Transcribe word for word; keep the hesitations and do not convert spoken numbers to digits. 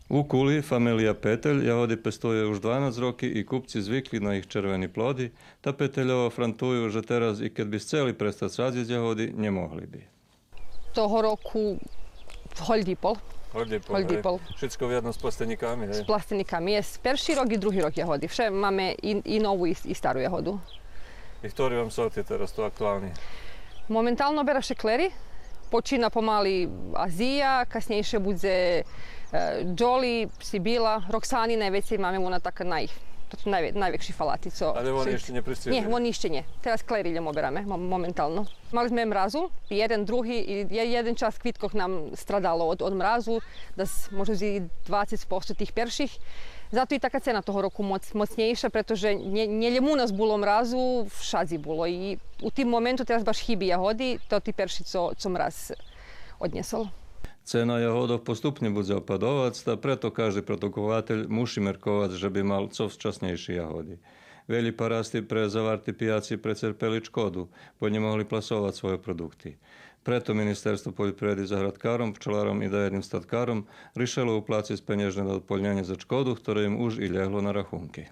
У Кули фамелия Петель ягоди пестує уж дванац роки и купци звикли на їх червени плоди, та Петельово франтую же тераз и кед би сцели престац садзиц ягоди, нє могли би. Того року гольдипол. Гольдипол, гольдипол. Шицко вєдно з пластенїками, гей? З пластенїками. Єст перши рок и други рок ягоди. Вше маме и, и нову и, и стару ягоду. И хтори вам сорти тераз ту актуални? Моментално бера ше Клери, почина помали Азия, каснєйше будзе, е, Джоли, Сибила, Роксани найвецей маме, вона така най-, то су най-, найвекши фалати, цо... Але вони ище нє пристигли? Нє, вони ище нє. Тераз Клери лєм обераме, мо-, моментално. Мали зме мразу, єден, други, и є-, єден час квиткох нам страдало од, од мразу, дас може и двацец посто тих перших. Зато и така цена того року моц-, моцнєйша, прето же нє, нє лєм у нас було мразу, вшадзи було. И у тим моменту тераз баш хиби ягоди, то ти перши цо, цо мраз однєсол. Цена ягодох поступнє будзе опадовац, та прето кажди продукователь муши мерковац же би мал цо вчаснєйши ягоди. Велї парасти пре заварти пияци прецерпели чкоду, бо нє могли пласовац свойо продукти. Прето Министерство польопривреди заградкаром, пчоларом и даєдним статкаром ришело уплациц пенєжне надополнєнє за чкоду, хторе им уж и лєгло на рахунки.